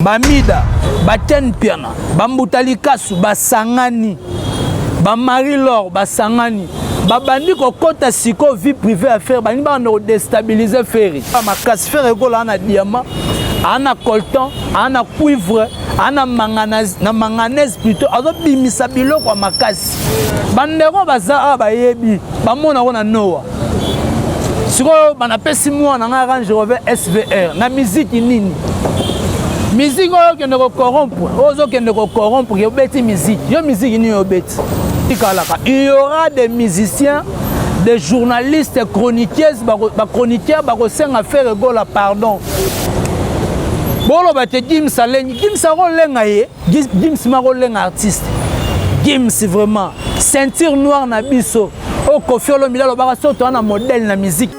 Ba Mida, ba Ken Mpiana, ba Mbuta Likasu basangani, ba Marie Laure basangani, babandi kokota sikoyo vie privée ya Ferre, balingi bakanda kodestabilize Ferre makasi. Ferre ekola na diamant, ana coltan, ana cuivre, ana manganèse, na manganèse plutôt, azobimisa biloko ya makasi. Bandeko baza awa bayebi, bamona ngo na Noa. Sikoyo banapesi mwana ngai Range Rover SVR na miziki nini? Miziki oyo okende kocorrompre, oyo ozokende kocorrompre, obeti miziki yo, miziki nini obeti? Tikalaka, il y aura des musiciens, des journalistes, chroniqueuses, bachroniqueurs bakosenga Ferre Gola pardon. Boloba te Gims alengi, Gims akolenga ye, Gims makolenga artiste. Gims vraiment ceinture noire na biso. Oyo Koffi Olomide alobaka soki toza na modèle na musique.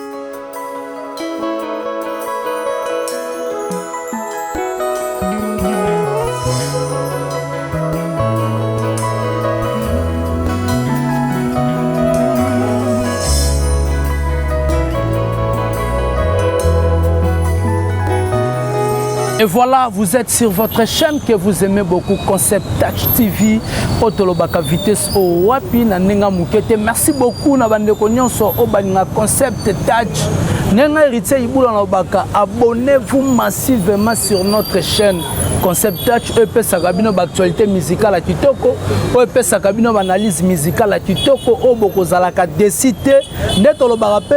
Et voilà, vous êtes sur votre chaîne que vous aimez beaucoup, Concept Touch TV, Otolobaka Vitesse o wapi na ndenge moke te. Merci beaucoup na bandeko nyonso oyo balinga Concept Touch. Ndenge Héritier Ibula nalobaka, abonnez-vous massivement sur notre chaîne Concept Touch oyo epesaka bino baactualité musicale ya kitoko, oyo epesaka bino baanalyse musicale ya kitoko, oyo bokozalaka desi te. Nde tolobaka mpe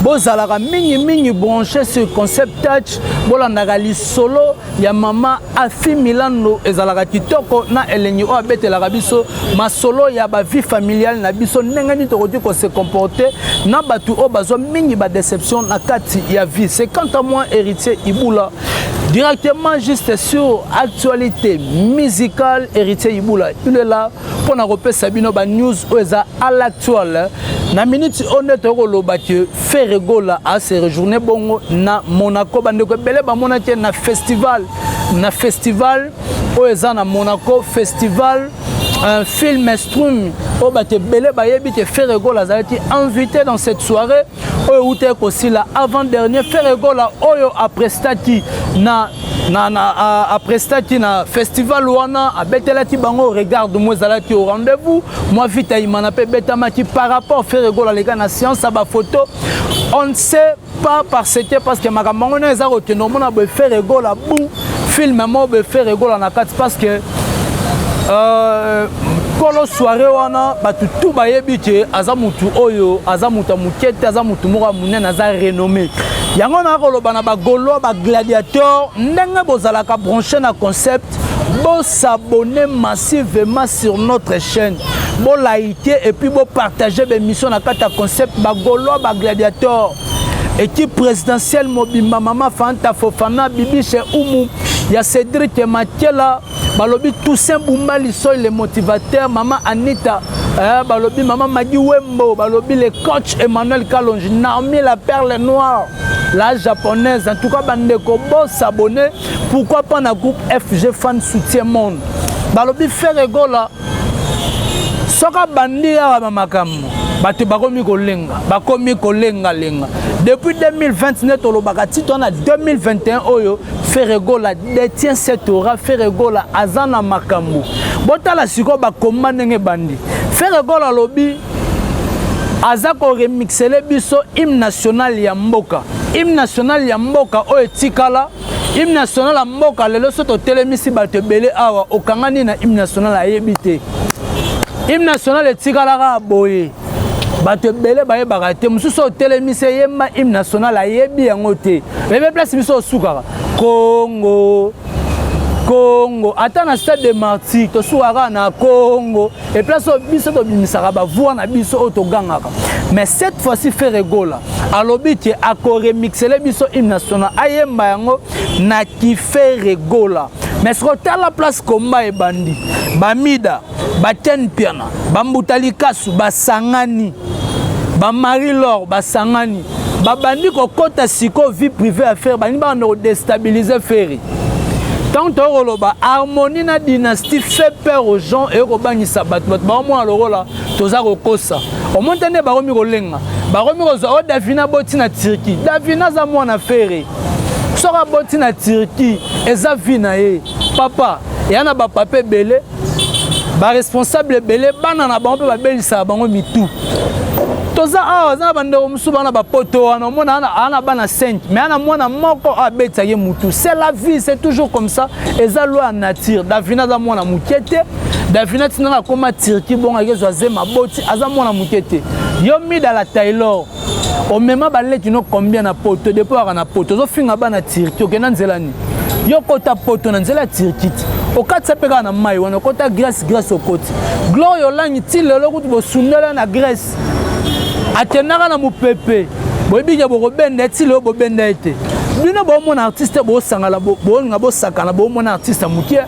bozalaka mingimingi branché sur Concept Touch, bolandaka lisolo ya mama Afi Milano, ezalaka kitoko na elengi oyo abetelaka biso masolo ya ba vie familiale na biso, ndenge nini tokoki ko se comporter na bato oyo bazwa mingi ba déception na kati ya vie. C'est quant à moi Héritier Ibula, directement juste sur actualité musicale. Héritier Ibula, il est là mpona kopesa bino ba news oyo eza à l'actuel. Na minute oyo nde toyei koloba ke Ferre Gola a se retourné bongo na Monaco. Bandeko ebele bamonaki na festival, na festival oyo eza na Monaco, festival un film stream oyo bato ebele bayebi ke Ferre Gola azalaki invité dans cette soirée oyo eutaki kosila avant dernier. Ferre Gola oyo aprestaki na na na aprestaki na festival wana, abetelaki bango Regarde moi, ezalaki au rendez-vous. Moi Vita Imana mpe ebetamaki par rapport Ferre Gola aleka na science ya bafoto. On ne sait pas parce que parce que makambo yango eza kokende omona boye Ferre Gola bu film moko boye Ferre Gola na kati, parce que kolo soirée wana bato tu bayebi ke aza mutu oyo aza mutu ya moke te, aza mutu moko ya monene, aza renommé. Yango na koloba na bagaulois, bagladiateur, ndenge bozalaka branché na Concept, bosabonner massivement sur notre chaîne, bolike et puis bopartage bémission na kati ya Concept. Bagaulois, bagladiateur, équipe présidentielle mobimba, mama Fanta Fofana, Bibiche Umu ya Cédric Makela, balobi Toussaint Bumba Lisoy le motivateur, mama Anita, balobi mama Madi Wembo, balobi le coach Emmanuel Kalonji, Naomi la perle noire, la japonaise. En tout cas bandeko, bosabonner, pourquoi pas na groupe FG Fan Soutien Monde. Balobi Ferre Gola soki abandi awa bamakambo, bato bakomi kolenga, bakomi kolengalenga depuis 2020. Nde tolobaka ti to na 2021 oyo Ferre Gola détient cette aura. Ferre Gola aza na makambo. Botala sikoyo bakoma ndenge ebandi. Ferre Gola alobi aza koremixele biso hymne national ya mboka, hymne national ya mboka oyo etikala hymne national ya mboka. Lelo so totelemisi bato ebele awa, okangani na hymne national, ayebi te hymne national etikalaka boye. Bato ebele bayebaka te. Mosusu otelemisi eyemba hymne national, ayebi yango te. Ebe place biso osukaka Congo, Congo, ata na Stade de Martyr tosukaka na Congo e place oyo biso tobimisaka bavoix na biso oyo togangaka. Mais cette fois-ci Ferre Gola alobi ke akoremixele biso hymne national, ayemba yango na kiFerre Gola. Mais sikoyo tala place komba ebandi: Bamida, Baken Piana, Bambuta Likasu basangani, Bamarie Laure basangani, babandi kokɔta sikoyo vie privée ya Ferre, balingi bakanda kodestabilize Ferre. Tant tokoloba harmonie na dynastie fait peur aux gens, eyo kobangisa bato. Bato baomona lokola toza kokosa. Omoni te nde bakomi kolenga, bakomi kozwa oyo Davina boti na Turquie. Davina aza mwana Ferre. Soki aboti na Turquie, eza vie na ye. Papa, eya na bapapa ebele, baresponsable ebele, bana na bango mpe babelisaka bango mitu. Toza awa, aza na bandeko mosusu bana bapoto wana, omona aa na bana 5, mais ana mwana moko abetisaki ye mutu. C'est la vie, c'est toujours comme ça, eza loi ya nature. Davina aza mwana moke te. Davina tinanga akoma Turquie, bongo akezwa zema boti, aza mwana moke te. Yo Mida la Taylor, omema baleki no combien na poto? Depuis waka na poto, ozofinga bana Turquie, okenda nzela nini? Yo kota poto na nzela ya Turquie ti okatisa mpe kaka na mai wana, okota Grèce, Grèce okoti Gloire Olangi ti lelo kutu bosundela na Grèce, akendaka na mopepe, boyebi ke bokobenda ti lelo, bobenda ye te. Bino bomona artiste, bosangala, bolinga bosakana, bomona artiste mokie,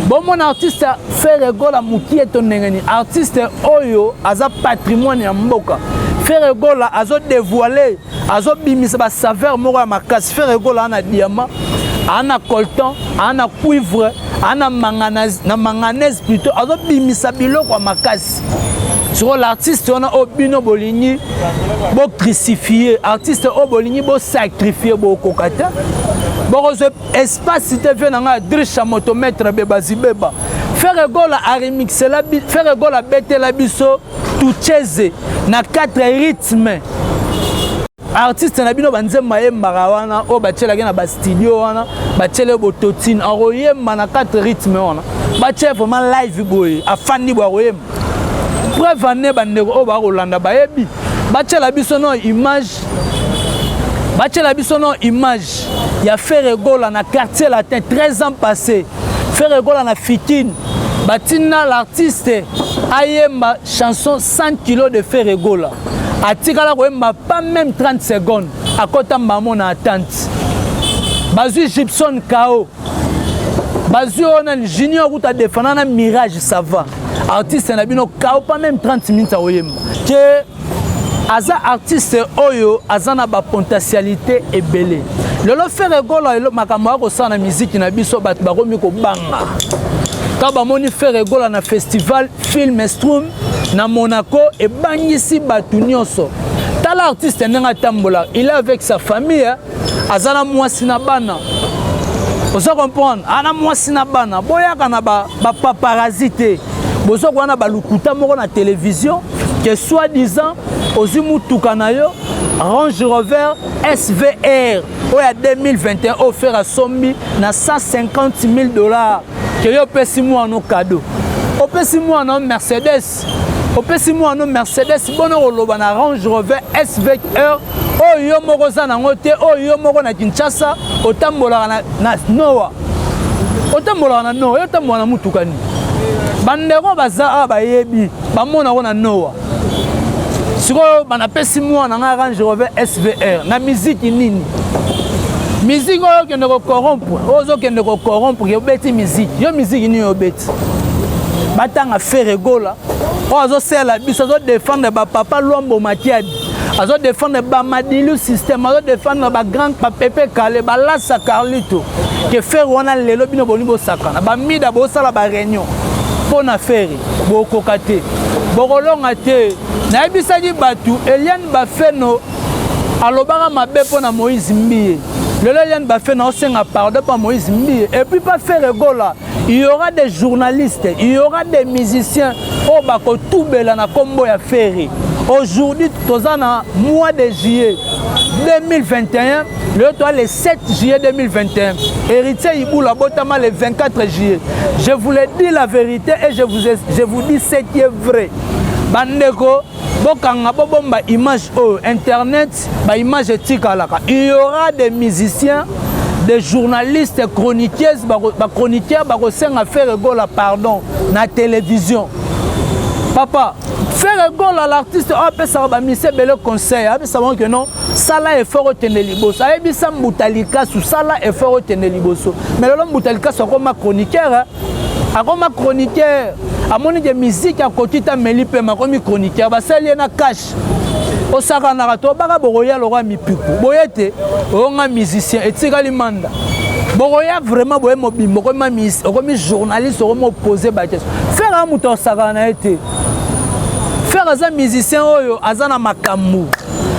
bomona artiste Ferre Gola mokie to ndenge nini? Artiste oyo aza patrimoine ya mboka. Ferre Gola azodévoile, azobimisa basaveur moko ya makasi. Ferre Gola ana diamant, ana coltan, ana cuivre, ana manganèse, na manganèse plutôt, azobimisa biloko ya makasi. Sikoyo l'artiste wana oyo bino bolingi bocrucifie, artiste oyo bolingi bosacrifie, bokoka te, bokozwa espace te. Vie na ngai, Drisha motomètre bebazibeba, Ferre Gola aremixela, Ferre Gola abetela biso Tucheze na 4 rythme. Artiste na bino, banzembo ayembaka wana oyo batielaki na bastudio wana, batiele bototine, akoyemba na 4 rythme wana, batie vraiment live boye, afandi boye, akoyemba. Preuve ane, bandeko oyo bakolanda bayebi, batiela biso no image, batiela biso no image ya Ferre Gola na Quartier Latin 13 ans passé. Ferre Gola na Fikine, batinda l'artiste ayemba chanson 100 kilo de Ferre Gola, atikala koyemba pas même 30 secondes, akota mbamo na attente. Bazwi Gibson Kao, bazwi oyo nani, Junior kuta defana na Mirage, ça va. Artiste na bino Kao, pas même 30 minutes akoyemba ke. Aza artiste oyo aza na bapotentialité ebele. Lelo Ferre Gola, makambo ya kosala na miziki na biso, bato bakomi kobanga. Ntango bamoni Ferre Gola na festival Film Strum na Monaco, ebangisi bato nyonso. Tala artiste ndenge atambola, il est avec sa famille, aza na mwasi na bana, oza comprendre, ana mwasi na bana. Boyaka na bapaparazzi te, boza koya na balukuta moko na télévision ke soi-disant ozwi mutuka na yo Range Rover SVR oyo ya 2021 oyo Ferre asombi na 150 000 $, ke yo opesi mwana cadeau, opesi mwana Mercedes, opesi mwana Mercedes. Bona koloba na Range Rover SVR oyo yo moko oza nango te, oyo yo moko na Kinshasa otambolaka na Noa, otambolaka na Noa, yo otambolaka na mutuka nini? Bandeko baza awa bayebi, bamonako na Noa. Sikoyo banapesi mwana ngai Range Rover SVR na miziki nini? Miziki oyo okende kocorrompre, oyo ozokende kocorrompre, obeti miziki yo, miziki nini obeti? Batanga Ferre Gola oyo azosala biso, azodefendre bapapa Lwambo Makiadi, azodefendre bamadilu système, azodefendre bagrand bapepe kale, balasa Carlito, ke Ferre wana lelo bino bolingi bosakana, bamida bosala baréunion mpo na Ferre, bokoka te, bokolonga te. Nayebisaki bato, Eliane Bafeno alobaka mabe mpo na Moïse Mbiye. Lelo Eliane Bafeno aosenga pardon mpo Moïse Mbiye et puis pas Ferre Gola. Il y aura des journalistes, il y aura des musiciens oyo bakotubela na nkombo ya Ferre. Aujourd'hui toza na mois de juillet 2021, lelo toa le 7 juillet 2021. Héritier Ibula abotama le 24 juillet. Je vous le dis la vérité et je vous dis ce qui est vrai. Bandeko, bokanga, bobomba image oyo, internet baimage etikalaka. Il y aura des musiciens, des journalistes, chroniqueuses, bachroniqueur bakosenga Ferre Gola pardon na télévision. Papa Ferre Gola, l'artiste oyo apesaka bamusiciens ebele conseil, apesa bango ke non, sala effort okende liboso. Ayebisa Mbuta Likasu, sala effort okende liboso. Mais lelo Mbuta Likasu akoma chroniqueur, akoma chroniqueur, amoni ke musique akoki ta meli pema, akomi chroniqueur, basali ye na cash. Osakanaka to baka, bokoya lokwa mipiku boye te, oyonga musicien etikali manda, bokoya vraiment boye mobimba, okomi journaliste, okomi opose baquestion. Ferre a moto osakana na ye te. Ferre aza musicien oyo aza na makambo.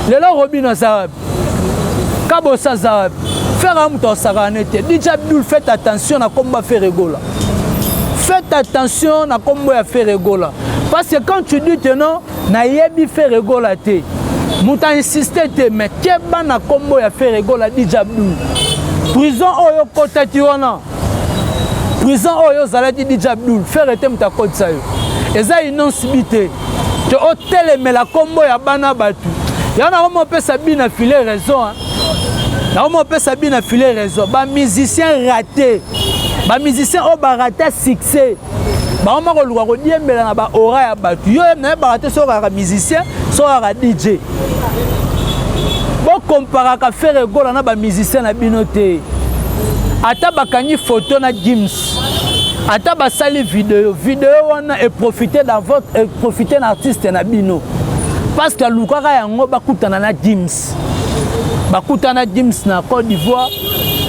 Lelo Robino aza wapi? Kabosa aza wapi? Ferre aza moto asakana ne te. DJ Abdul, faites attention na kombo ya Ferre Gola. Faites attention na kombo ya Ferre Gola. Parce que quand tu dis que non, nayebi Ferre Gola te. Moto a insiste te, mais keba na kombo ya Ferre Gola DJ Abdul. Prison oyo okotaki wana, prison oyo ozalaki DJ Abdul, Ferre te moto akotisa yo. Eza inonce te. Ke otelemela kombo ya bana bato. Yango nakomi opesa bina filet raison. Nakomi opesa bina filet raison. Ba musiciens ratés. Ba musiciens oyo ba raté succès. Bakoma koluka kodiembela na ba aura ya bato. Yo nayebaka te soki okaka musicien, soki okaka DJ. Bokomparaka Ferre Gola na ba musicien na bino te. Ata bakangi photo na Gims, ata basali video, video wana eprofite dans votre, eprofite na artiste na bino. Parce que alukaka yango bakutana na Gims. Bakutana Gims na Côte d'Ivoire,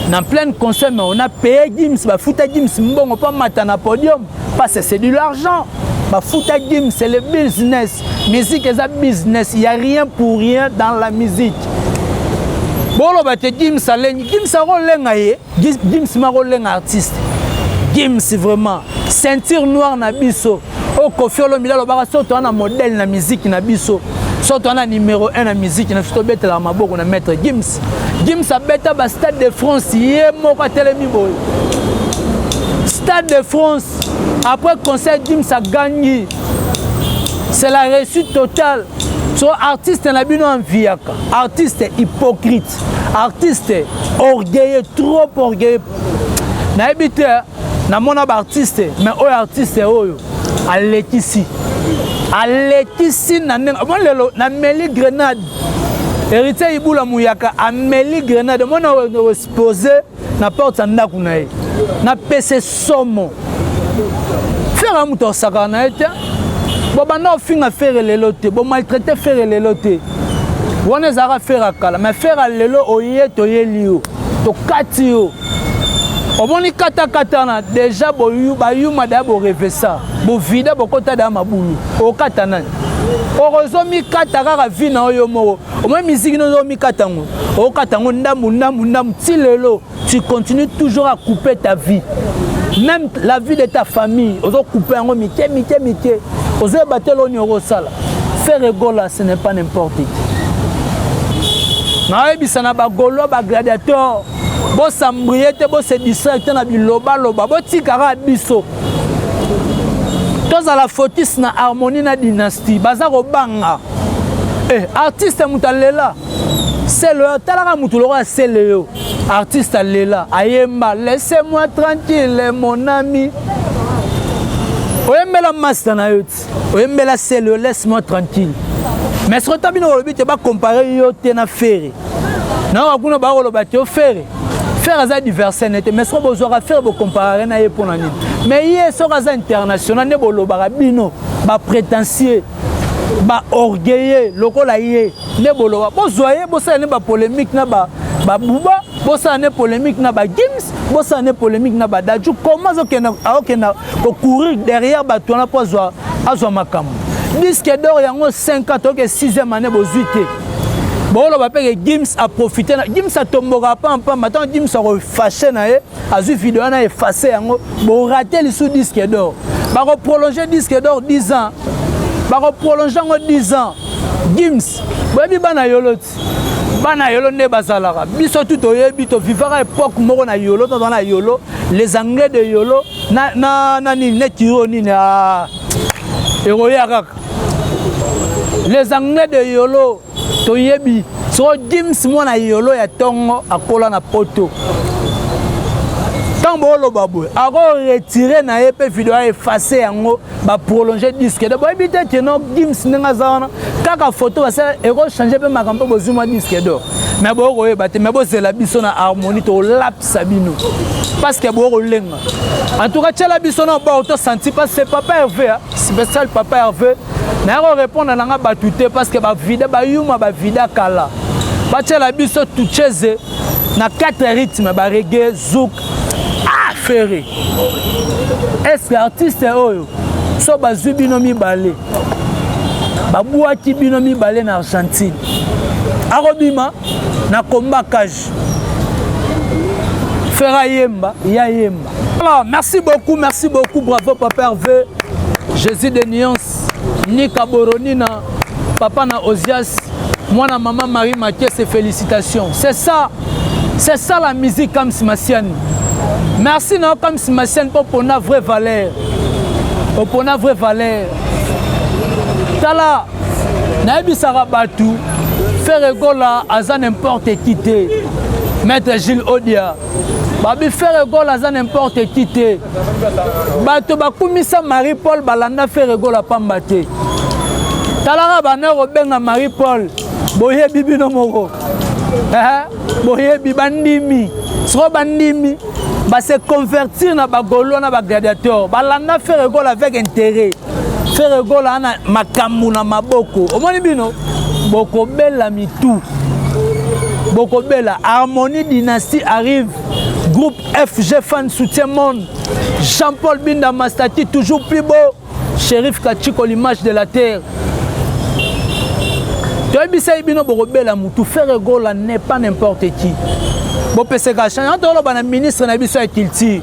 na pleine concert, mais on a payé Gims, bafuta Gims mbongo pa mata na podium, parce que c'est de l'argent. Bafuta Gims, c'est le business. Musique eza business, il y a rien pour rien dans la musique. Boloba te Gims alengi, Gims akolenga ye, Gims makolenga artiste. Gims vraiment ceinture noire na biso. Oyo Koffi Olomide alobaka soki toza na modèle na musique na biso, soki toza na numéro 1 na musique na biso, tobetelaka maboko na maître Gims. Gims abeta ba Stade de France ye moko atelemi boye. Stade de France après concert Gims agangi. C'est la réussite totale. So artiste na bino enviaka, artiste hypocrite, artiste orgueilleux, trop orgueilleux. Nayebi te namona ba artiste, mais oyo artiste oyo alekisi. Alekisi na ndenge bon lelo nameli grenade. Héritier Ibula Muyaka ameli grenade. Mona exposé na porte ya ndako na ye. Na pese somo. Ferre moto asakana na ye te. Bo banda ofinga Ferre lelo te, bo maltraiter Ferre lelo te. Wana ezalaka Ferre akala, mais Ferre lelo oye toyeli yo, tokati yo. Omoni kata kata na déjà boyu bayuma da bo revesa, bo vida bokota da mabulu. Okata nani? Okozo mikata kaka vie na yo moko. Omoni musique no mikata ngo. Okata ngo ndambu ndambu ndambu ti lelo tu continues toujours à couper ta vie. Même la vie de ta famille, ozo couper yango mike mike mike. Ozo batelo ni okosala. Ferre Gola ce n'est pas n'importe qui. Nayebisa na ba Gaulois ba gladiateurs, bosambrie te, bose distraire te na bilobaloba, botikaka biso. Tozala focus na harmonie na dynastie, baza kobanga. Eh, artiste moto alela. Selo yo, talaka moto lokola sele yo. Artiste alela, ayemba, laissez-moi tranquille mon ami. Oyembela master na yo ti. Oyembela sele yo, laisse-moi tranquille. Mais soki ota bino kolobi te ba comparer yo te na Ferre. Na kuna ba koloba te yo Ferre. Ferre aza adversaire nete, mais soki bozwaka Ferre bo comparer na ye mpona nini? Mais ye soki aza international nde bolobaka bino ba prétentieux, ba orgueilleux lokola ye nde boloba bozwa ye bosala ne ba polémique na ba babuba, bosala ne polémique na ba Gims, bosala ne polémique na ba Dadju. Comment azokenda akokenda kocourir derrière bato wana mpo azwa makambo? Disque d'or yango 5 ans toke 6e année bozwi te. Boloba mpe ke Gims aprofite na Gims atombokaka pampamba. Ntango Gims akofashe na ye azwi video wana efase yango, borate lisu disque d'or. Bakoprolonge disque d'or 10 ans, bakoprolonge yango 10 ans. Gims boyebi bana yolo ti, bana yolo nde bazalaka. Biso tu toyebi, tovivaka époque moko na yolo, toza na yolo, les Anglais de yolo na, na, na nini neti oyo nini ah, ekoya kaka les Anglais de yolo toyebi. Soko Gims mwana yolo ya ntongo akola na poto, ntango booloba boye akoretire na ye mpe video aefase yango, baprolonge disque de boyebi te keno Gims ndenge aza wana kaka photo basala ekochange mpe makambo mpe bozwi mwa disque d'or. Mais bokoyeba te, mais bozela biso na harmonie, tolapisa bino parce que bokolenga. En tout cas tiela biso na bord tosanti parce que papa Hervé, spécial papa Hervé, naya korépondre nanga bato te parce que bavida bayuma bavida kala. Batiela biso tucheze na 4 rythme, ba reggae, zouk. Ah Ferre, est-ce que artiste oyo so bazwi bino mibale, babwaki bino mibale na Argentine, akobima na combat cage? Ferre ayemba, ya yemba. Alors, merci beaucoup, merci beaucoup, bravo Papa Hervé, Jésus de Nuance, Nika Boronina, Papa na Ozias, moi na maman Marie Mathieu, félicitations. C'est ça, c'est ça la musique Kams Massiani. Merci na Kams Massiani pour pour na vraie valeur. Pour na vraie valeur. Tala, nayebisaka bato Ferre Gola aza n'importe qui te. Maître Gilles Odia babi Ferre Gola aza n'importe qui te. Bato bakumisa Marie Paul balanda Ferre Gola pamba te. Talaka bana kobenga Marie Paul boyebi bino moko boyebi bandimi soko bandimi base convertir na bagaulois na bagladiateur balanda Ferre Gola avec intérêt. Ferre Gola ana makambo na maboko omoni bino bokobela mitu bokobela. Harmonie Dynastie arrive, groupe FG Fan soutient monde, Jean-Paul Binda Mastati toujours plus beau, Shérif Kachiko l'image de la terre. Toyebisai bino bokobela mutu. Ferre Gola n'est pas n'importe qui. Bopeseka change toloba na ministre na biso ya culture.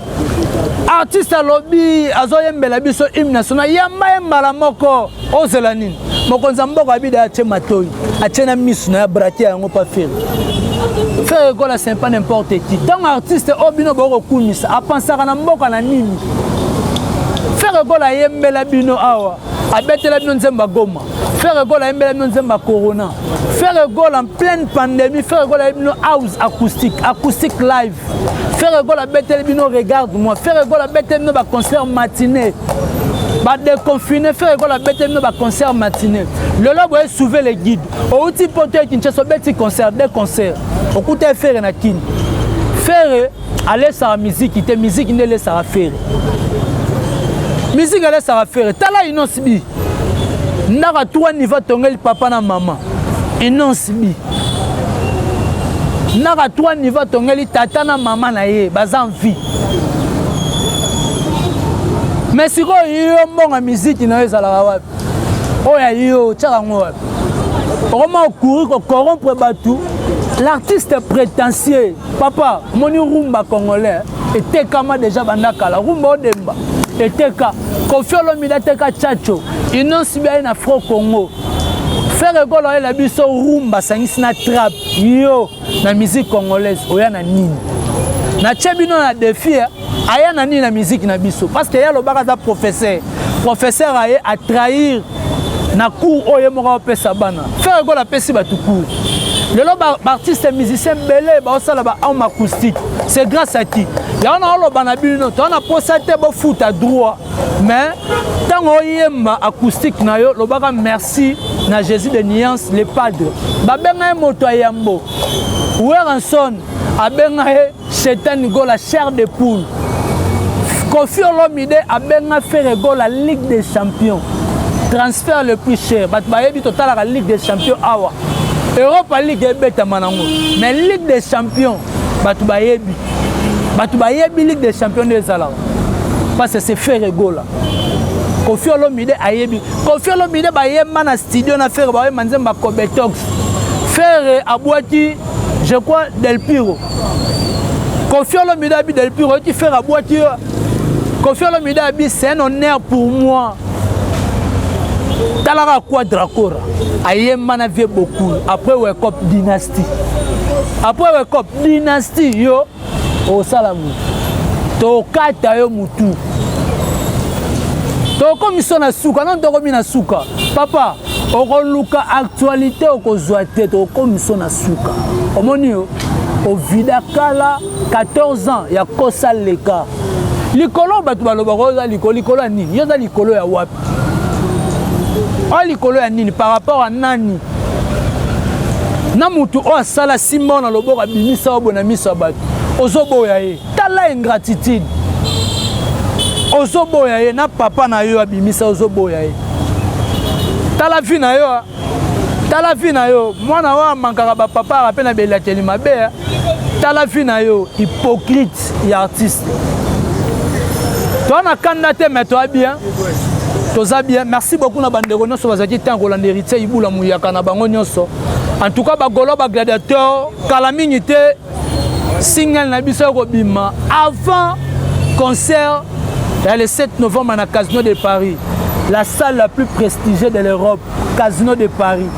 Artiste alobi azoyembela biso hymne national, yamba ye mbala moko. Ozela nini? Mokonzi ya mboka abida atie matoi, atie na misu na ya brake yango pa Ferre. Ferre Gola c'est pas n'importe qui. Ntango artiste oyo bino bokokumisa apansaka na mboka na nini? Ferre Gola ayembela bino awa, abetela bino nzembo ya Goma. Ferre Gola ayembela bino nzembo ya Corona. Ferre Gola en pleine pandémie, Ferre Gola ayembi bino house acoustique, acoustique live. Ferre Gola abeteli bino regarde moi. Ferre Gola abeteli bino baconcert matinée, badéconfiné. Ferre Gola abeteli bino baconcert matinée. Lelo boye sauver le guide outi poto ya Kinshasa, obeti concert, deux concert, okuta Ferre na Kini. Ferre alesaka miziki te, miziki nde elesaka Ferre, miziki alesaka Ferre. Tala Innoss'B, ndaka 3 niveau atongeli papa na mama. Innoss'B, ndaka 3 niveau atongeli tata na mama na ye, baza en vie. Mais sikoyo yo mbongo miziki na yo ezalaka wapi? Oyo ya yo otiaka yango wapi? Okoma okuri kocorrompre bato, l'artiste prétentieux. Papa, omoni rumba congolais etekama déjà banda kala. Rumba odemba eteka, Koffi Olomide ateka Tchatcho, Innoss'B aye na Afro Congo. Ferre Gola oyela biso rumba asangisi na trap. Yo na musique congolaise oya na nini? Natie bino na défi, aya na nini na musique na biso? Parce que ye alobaka aza professeur, professeur aye atrahir na cours oyo ye moko apesa bana. Ferre Gola apesi bato cours. Lelo baartiste musicien bele baosala ba arme acoustique, c'est grâce à qui? Yango na oloba na bino, toza na posa te bofuta droit, mais ntango oyemba acoustique na yo, lobaka merci na Jésus de Nuance, le Padre. Babenga ye moto ya yambo. Werrason abenga ye Shetani Gola, chair de poule. Koffi Olomide abenga Ferre Gola Ligue des champions, transfert le plus cher. Bato bayebi, totalaka Ligue des champions awa, Europa Ligue ebetama nango, mais Ligue des champions bato bayebi, bato bayebi Ligue des champions nde ezalaka parce que c'est Ferre Gola. Koffi Olomide ayebi, Koffi Olomide bayemba na studio na Ferre, bayemba nzembo Kobetox. Ferre abwaki, je crois, Del Piro. Koffi Olomide abi Del Piro oyoki Ferre abwaki yo. Koffi Olomide abi c'est un honneur pour moi. Talaka Quadra Kora ayemba na vie beaucoup après Wekop Dynastie, après Wekop Dynastie. Yo osala mutu, tokata yo mutu, tokomi so na suka nano, tokomi na suka. Papa, okoluka actualité okozwa te, tokomi so na suka. Omoni yo ovida kala 14 ans ya kosa leka likolo. Bato balobaka oza likolo, likolo ya nini? Yo oza likolo ya wapi? Oyo likolo ya nini par rapport à nani? Na mutu oyo asala nsima na loboko, abimisa oyo boye na miso ya bato, ozoboya ye. Tala ingratitude, ozoboya ye na papa na yo abimisa, ozoboya ye. Tala vie na yo, tala vie na yo. Mwana oyo amankaka bapapa aka mpe na belateli mabe. Tala vie na yo, hypocrite ya artiste. Toa na kanda te, mais toa bien, toza bien. Merci beaucoup na bandeko nyonso bazalaki ntango kolanda Héritier Ibula Muyaka na bango nyonso. En tout cas bagaulois, bagladiateur, kala mingi te. Single na biso ekobima avant concert ya le 7 novembre na Casino de Paris, la salle la plus prestigieuse de l'Europe, Casino de Paris.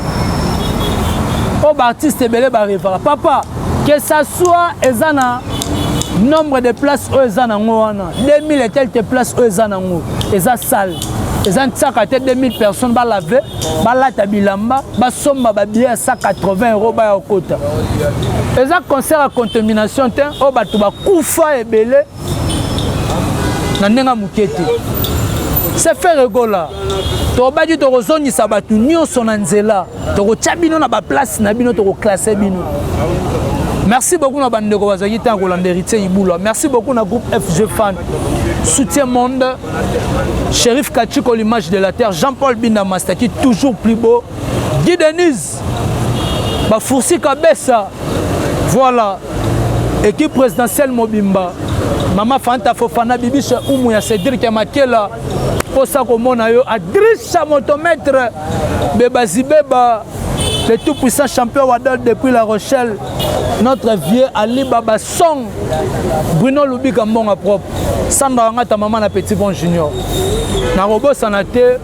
Oyo baartiste ebele barevaka papa, que ça soit eza na nombre de places oyo eza nango wana 2000 et quelques places oyo eza nango, eza salle eza ntiaka te. 2000 personnes balave, balata bilamba, basomba babillet ya 180 € baya kokota. Eza concert ya contamination te oyo bato bakufa ebele na ndenge ya moke te. C'est Ferre Gola. Tobaki tokozongisa bato nyonso na nzela, tokotya bino na baplace na bino, tokoclasser bino. Merci beaucoup na bandeko bazalaki ntango kolanda Héritier Ibula. Merci beaucoup na groupe FG Fan Soutien Monde, Shérif Kachiko, l'image de la terre, Jean-Paul Binda Mastaki, toujours plus beau, Guy Denise Bafoursi Kabesa. Voilà, équipe présidentielle mobimba, Mama Fanta Fofana, Bibisha Umu ya Cédric ya Makela, mposa komona yo, Adrisha Motomètre Bebazibeba, le tout puissant champion Wadol depuis La Rochelle, notre vieux Ali Baba Song, Bruno Lubika Mbonga propre, Sandra Wangata, mama na Petit Bon Junior. Nakobosana te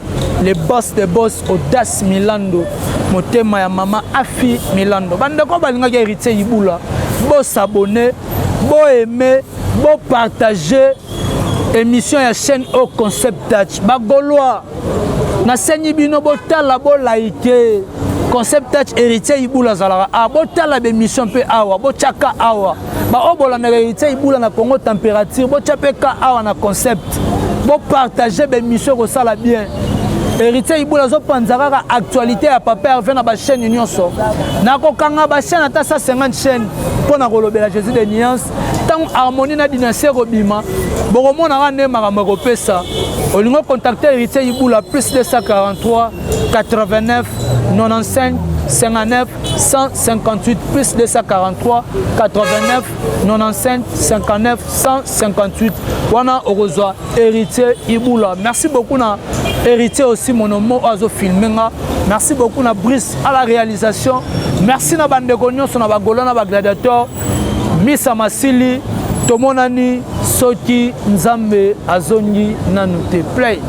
le boss de boss, Audace Milando, motema ya mama Afi Milando. Bandeko balingaki Héritier Ibula, bos'abonner, boaimer, bopartager émission ya chaîne o Concept Touch. Bagaulois, nasengi bino botala, boliker Concept Touch. Héritier Ibula azalaka awa, botala bémission mpe awa, botyaka awa. Baoyo bolandaka Héritier Ibula na Congo Température, botya mpe ka awa na Concept, bopartager bémission, ekosala bien. Héritier Ibula azopanza kaka actualité ya papa Hervé na bachaîne nyonso. Nakokanga bachaîne ata 150 chaîne mpo na kolobela Jésus de Nuance. Ntango Harmonie na Dynastie ekobima, bokomonaka nde makambo ekopesa. Olingi ocontacter Héritier Ibula, plus 243 89 95 59 158, plus 243 89 95 59 158. Wana okozwa Héritier Ibula. Merci beaucoup na Héritier aussi, monomo oyo azofilmer nga. Merci beaucoup na Brice à la réalisation. Merci na bandeko nyonso, na bagaulois, na bagladiateur. Misa masili, tomonani soki Nzambe azongi nanu te. Play.